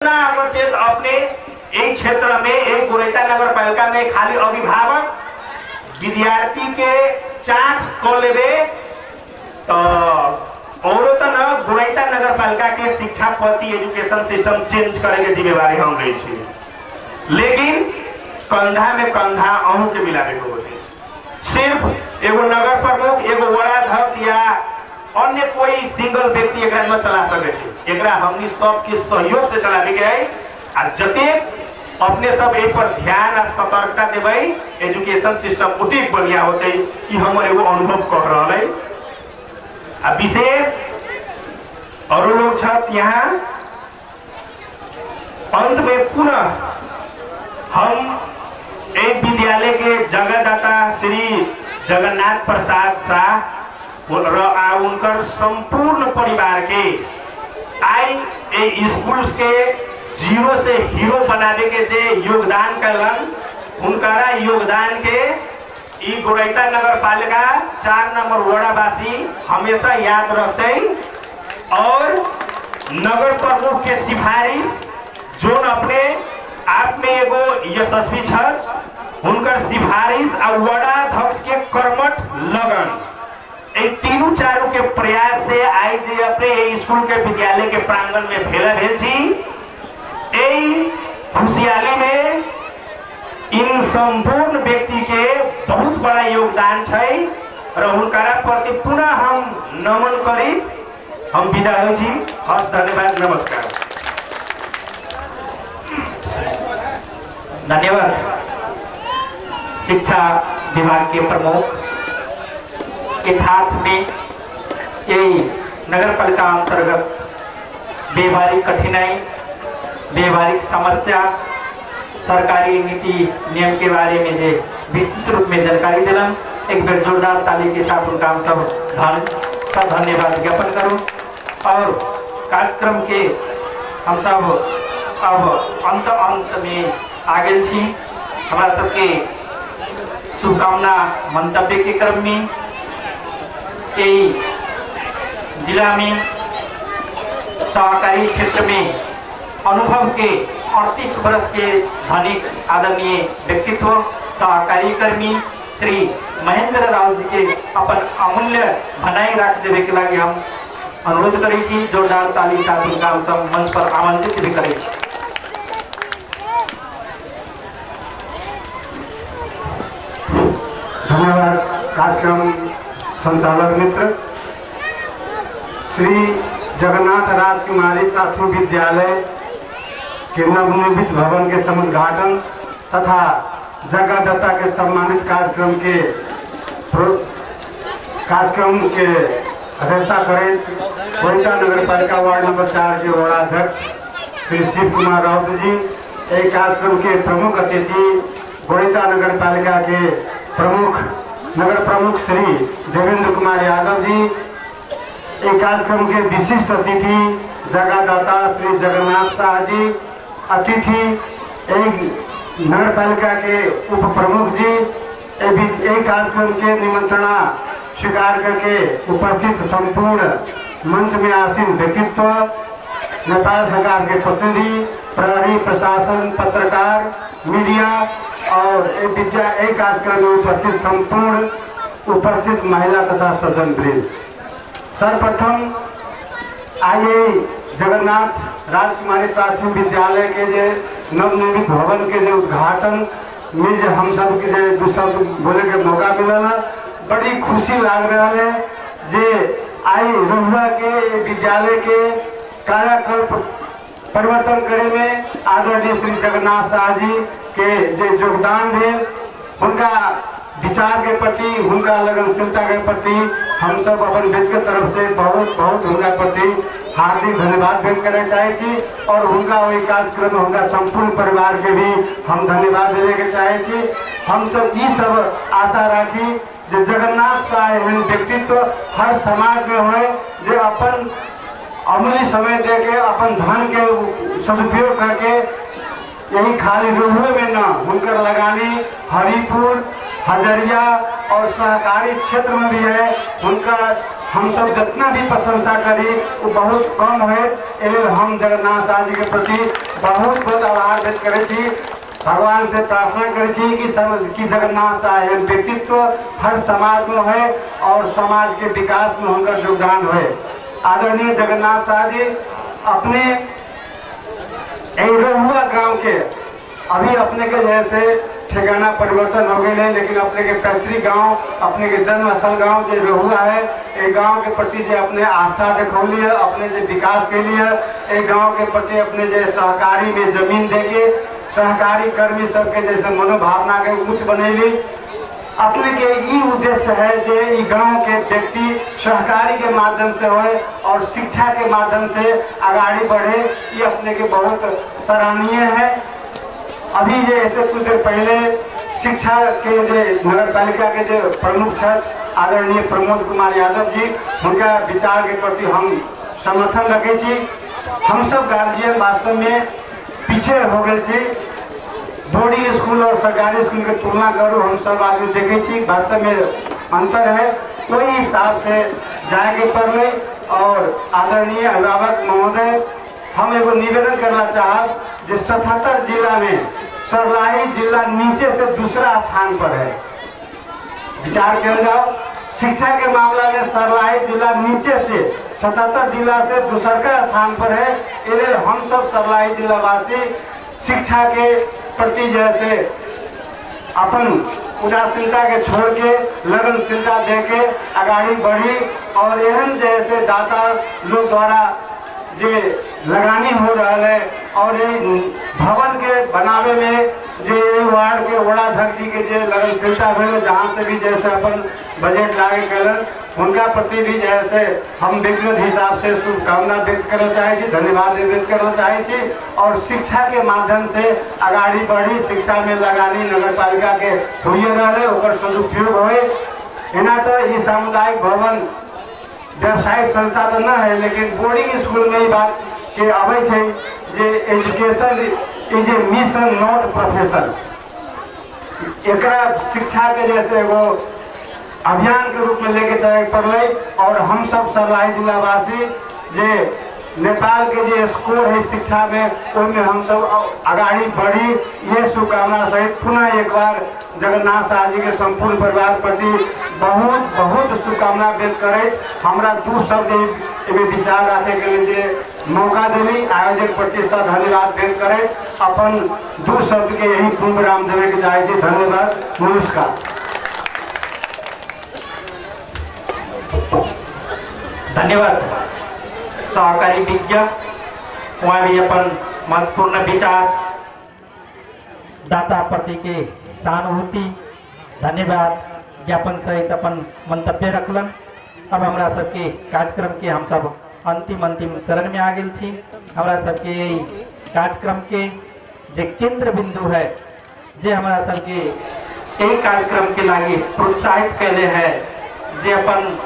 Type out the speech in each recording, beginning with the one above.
अपने एक क्षेत्र में एक गोरैता नगर पालिका में खाली अभिभावक विद्यार्थी के चाक क लेबे तो औरो तो न गोरैता नगर पालिका के शिक्षा पद्धति एजुकेशन सिस्टम चेंज करे के जिम्मेवारी हम लै छी, लेकिन कंधा में कंधा अहू के मिलावे के होते। सिर्फ एगो नगर प्रमुख एगो वडाध्यक्ष या अन्य कोई सिंगल व्यक्ति एकरा न चला सके छै, एकरा हमनी सबके सहयोग से चलावे के है। आ जतेक अपने सब एक पर ध्यान आ सतर्कता देबै एजुकेशन सिस्टम ओतेक बढ़िया होते, ई हमर एगो अनुभव कह रहल है। आ विशेष औरो लोग छथि यहाँ। अंत में पुनः हम एक विद्यालय के जगहदाता श्री जगन्नाथ प्रसाद शाह र आ उनकर संपूर्ण परिवार के आई ए स्कूल के जीरो से हीरो बनावे के जे योगदान कलन उनकारा योगदान के ई गोरैता नगर पालिका 4 नंबर वडावासी हमेशा याद रखते। और नगर प्रमुख के सिफारिश जोन अपने आप में एगो यशस्वी छथि उनकर सिफारिश आ वडाध्यक्ष के कर्मठ लगन तीनों चारों के प्रयास से आई जे अपने स्कूल के विद्यालय के प्रांगण में भेला भेल छी। खुशियाली में इन संपूर्ण व्यक्ति के बहुत बड़ा योगदान छै और हुनकरा प्रति पुनः हम नमन करी हम विदा होइ छी। हस्, धन्यवाद, नमस्कार। धन्यवाद शिक्षा विभाग के प्रमुख के साथ में यही नगर पालिका अंतर्गत व्यवहारिक कठिनाई, व्यवहारिक समस्या, सरकारी नीति नियम के बारे में जे विस्तृत रूप में जानकारी दिलन, एक बेर जोरदार ताली के साथ उनका हम सब धन्यवाद ज्ञापन करूँ। और कार्यक्रम के हम सब अब अंत अंत में आ गए छी। हमारा सबके शुभकामना मंतव्य के क्रम में यही जिला में सहकारी क्षेत्र में अनुभव के 38 वर्ष के धनिक आदरणीय व्यक्तित्व सहकारी कर्मी श्री महेंद्र राव जी के अपन अमूल्य भनाई राख देवे के लागी हम अनुरोध करै छी। जोरदार ताली साथ उनका हम सब मंच पर आमंत्रित भी करै छी। धन्यवाद कार्यक्रम संचालक मित्र। श्री जगन्नाथ राजकुमारी प्राथमिक विद्यालय के नवनिर्मित भवन के समुद्घाटन तथा जगहदाता के सम्मानित कार्यक्रम के अध्यक्षता करें गोरैता नगर पालिका वार्ड नंबर 4 के वार्डाध्यक्ष श्री शिव कुमार राउत जी। एक कार्यक्रम के प्रमुख अतिथि गोरैता नगर पालिका के प्रमुख नगर प्रमुख श्री देवेंद्र कुमार यादव जी। एक कार्यक्रम के विशिष्ट अतिथि जगहदाता श्री जगन्नाथ शाह जी, अतिथि एक नगर पालिका के उप प्रमुख जी, एक कार्यक्रम के निमंत्रणा स्वीकार करके उपस्थित संपूर्ण मंच में आसीन व्यक्तित्व, नेपाल सरकार के प्रतिनिधि, प्रहरी प्रशासन, पत्रकार, मीडिया और विद्या एक कार्यक्रम में उपस्थित संपूर्ण उपस्थित महिला तथा सज्जन वृंद, सर्वप्रथम आइए जगन्नाथ राजकुमारी प्राथमिक विद्यालय के जे नवनिर्मित भवन के जे उद्घाटन में जे हम सब के जे दू शब्द बोले के मौका मिलल, बड़ी खुशी लाग रहा है जे आई रहुआ के विद्यालय के कायाकल्प परिवर्तन करे में आदरणीय श्री जगन्नाथ शाह जी के जे योगदान भेल, उनका विचार के प्रति, उनका लगनशीलता के प्रति हम सब अपन व्यक्तिगत तरफ से बहुत बहुत उनका प्रति हार्दिक धन्यवाद व्यक्त करना चाहे छी। और उनका वही कार्यक्रम में उनका संपूर्ण परिवार के भी हम धन्यवाद देवे के चाहे छी। हम सब ये सब आशा राखी जे जगन्नाथ शाह एहन व्यक्तित्व हर समाज में होए जे अपन अमूल्य समय दे के अपन धन के सदुपयोग करके यही खाली रोहुए में न उनकर लगानी हरिपुर, हजरिया और सहकारी क्षेत्र में भी है। उनका हम सब जितना भी प्रशंसा करी वो बहुत कम है। एहि हम जगन्नाथ शाह जी के प्रति बहुत बहुत आभार व्यक्त करै छी। भगवान से प्रार्थना करै छी कि जगन्नाथ शाह एहन व्यक्तित्व हर समाज में है और समाज के विकास में हुनकर योगदान है। आदरणीय जगन्नाथ शाह जी अपने रहुआ गांव के अभी अपने के जैसे ठिकाना परिवर्तन हो गए है, लेकिन अपने के पैतृक गांव, अपने के जन्म स्थल गांव जो रहुआ है, एक गांव के प्रति जो अपने आस्था देखौली है, अपने जो विकास के लिए एक गांव के प्रति अपने जो सहकारी में जमीन देके सहकारी कर्मी सबके जैसे मनोभावना के उच्च बनैली। अपने के ई उद्देश्य है जो ई गांव के व्यक्ति सहकारी के माध्यम से होए और शिक्षा के माध्यम से अगाड़ी बढ़े, ये अपने के बहुत सराहनीय है। अभी जे ऐसे कुछ देर पहले शिक्षा के जो नगर पालिका के जो प्रमुख आदरणीय प्रमोद कुमार यादव जी, उनका विचार के प्रति हम समर्थन रखे छी। हम सब गार्जियन वास्तव में पीछे हो गए छी। बोर्डिंग स्कूल और सरकारी स्कूल के तुलना करूँ, हम सब आदमी देखे छी वास्तव में अंतर है, वही हिसाब से जाए के पड़े। और आदरणीय अभिभावक महोदय, हम एगो निवेदन करना चाहब जो 77 जिला में सर्लाही जिला नीचे से दूसरा स्थान पर है। विचार कर जाओ, शिक्षा के मामला में सर्लाही जिला नीचे से 77 जिला से दूसरा स्थान पर है। इसलिए हम सब सर्लाही जिलावासी शिक्षा के प्रति जैसे अपन उदासीनता के छोड़ के लगनशीलता दे के अगाड़ी बढ़ी और एहन जैसे दाता लोग द्वारा जे लगानी हो रहा है और ये भवन के बनावे में जे वार्ड के वड़ाध्यक्ष जी के जे लगनशीलता भेल, जहाँ से भी जैसे अपन बजट लागे कलन, उनका प्रति भी जैसे हम व्यक्तिगत हिसाब से शुभकामना व्यक्त करना चाहे छी, धन्यवाद व्यक्त करना चाहे छी। और शिक्षा के माध्यम से अगाड़ी बढ़ी, शिक्षा में लगानी नगर पालिका के होइए रहे, ओकर सदुपयोग होए। एना तो ये सामुदायिक भवन व्यावसायिक संस्था तो न है, लेकिन बोर्डिंग स्कूल में ई बात के आबै छै जे education is a mission not profession. एकरा शिक्षा के जैसे एगो अभियान के रूप में लेके चले पड़लै। और हम सब सर्लाही जिलावासी जे नेपाल के जे स्कोर है शिक्षा में, ओहिमे हम सब अगाड़ी बढ़ी, ये शुभकामना सहित पुनः एक बार जगन्नाथ शाह जी के संपूर्ण परिवार प्रति बहुत बहुत शुभकामना व्यक्त करैत हमरा दू शब्द एहिमे विचार रखे के लिए जे मौका दिली, आयोजक प्रति सब धन्यवाद व्यक्त करैत अपन दू शब्द के यही पूर्ण विराम देवे के चाहे छी। धन्यवाद, नमस्कार। धन्यवाद सहकारी विज्ञ, वहाँ भी अपन महत्वपूर्ण विचार दाता प्रति के सहानुभूति धन्यवाद ज्ञापन सहित अपन मंतव्य रखलन। अब हमरा सबके कार्यक्रम के हम सब अंतिम अंतिम चरण में आ गए छी। हमरा सबके कार्यक्रम के जे केंद्र बिंदु है, जे हमरा सबके एक कार्यक्रम के लागी प्रोत्साहित कैले है, जे अपन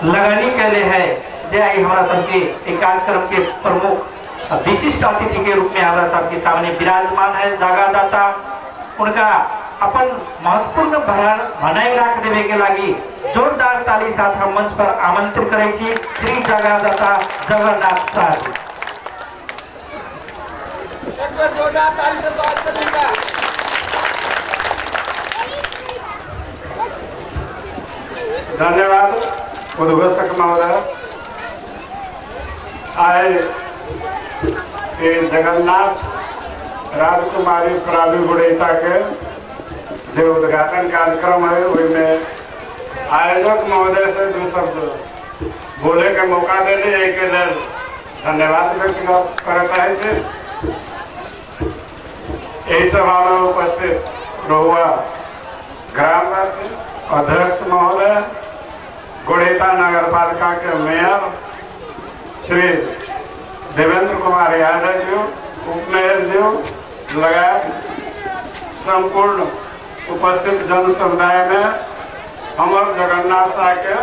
लगानी कैले है, जे आई हमरा सबके एक कार्यक्रम के प्रमुख विशिष्ट अतिथि के रूप में हमरा सबके सामने विराजमान है जागादाता, उनका अपन महत्वपूर्ण भनाई राख देवे के लागी जोरदार ताली साथ हम मंच पर आमंत्रित करै छी श्री जागादाता जगन्नाथ शाह जी। एक बार जोरदार ताली से स्वागत करेंगे। धन्यवाद उद्घोषक महोदय। आए जगन्नाथ राजकुमारी प्रावि गुड़ैता के जो उद्घाटन कार्यक्रम है, ओहिमे आयोजक महोदय से दू शब्द बोले के मौका देली, एहिके लेल धन्यवाद व्यक्त करऽ चाहै छी। एहि सभा में उपस्थित रहुआ ग्रामवासी, अध्यक्ष महोदय, गुड़ैता नगरपालिका के मेयर श्री देवेंद्र कुमार यादव जी, उप मेयर जी, लगायत संपूर्ण उपस्थित जन समुदाय में हमर जगन्नाथ शाह के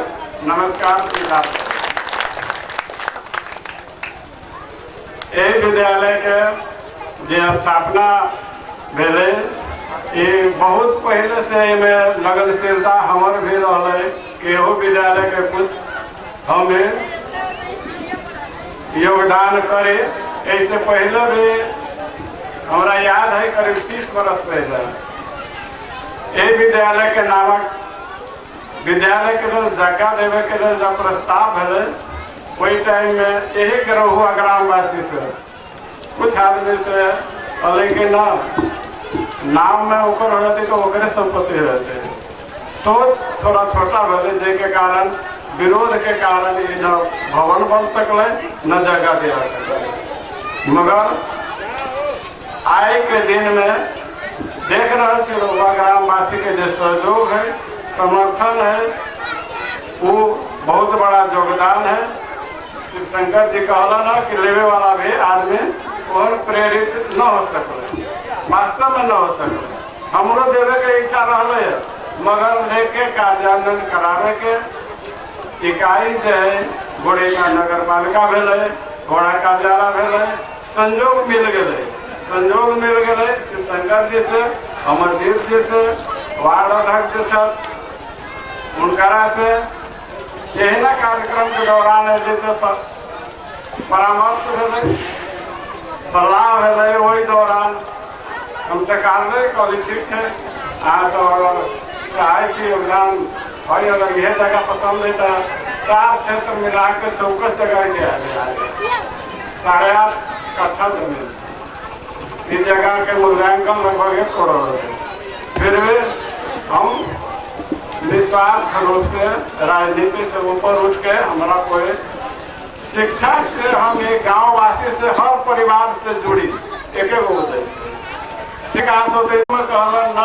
नमस्कार स्वीकार। एहि विद्यालय के जे स्थापना भेलै ये बहुत पहले से एहिमे लगनशीलता हमर भी रहलै कि एहो विद्यालय के कुछ हमें योगदान करे। ऐसे पहले भी हमरा याद है करीब 30 बरस पहले ये विद्यालय के नामक विद्यालय के लिए जगह देवे के लिए जब प्रस्ताव भेलै वही टाइम में यही के रहुआ ग्रामवासी से कुछ आदमी से अले के ना नाम में ओकर हो जाते तो ओकरे संपत्ति रहते। सोच थोड़ा छोटा भेलै जाहिके कारण विरोध के कारण ये न भवन बन सकलै न जगह दिया सकलै। मगर आय के दिन में देख रहा छी रहुआ ग्रामवासी के जो सहयोग है, समर्थन है, वो बहुत बड़ा योगदान है। शिवशंकर जी कहला ना कि लेवे वाला भी आदमी और प्रेरित न हो सकल, वास्तव में न हो सकल। हमरो देवे के इच्छा रहले है मगर लेके कार्यान्वयन करावे के इकाई जो है गोड़ैता नगर पालिका भेलै, घोड़ा कार्यालय भेलै, संयोग मिल गए, संयोग मिल गए शिवशंकर जी से, अमरजीत जी से, वार्ड अध्यक्ष जी से, उनकरा से एहना कार्यक्रम के दौरान तो परामर्श भेलै, सलाह भेलै। वही दौरान हम सरकार कहली ठीक है अहाँ सब अगर चाहे छी योगदान भाई अगर यह जगह पसंद है तो 4 क्षेत्र मिला के चौकस जगह 8.5 कट्ठा जमीन इस जगह के मूल्यांकन लगभग 1 करोड़ है। फिर भी हम निस्वार्थ रूप से राजनीति से ऊपर उठ के हमारा कोई शिक्षा से हम एक गाँववासी से हर परिवार से जुड़ी एक एक उद्देश्य विकास होते कहलन न।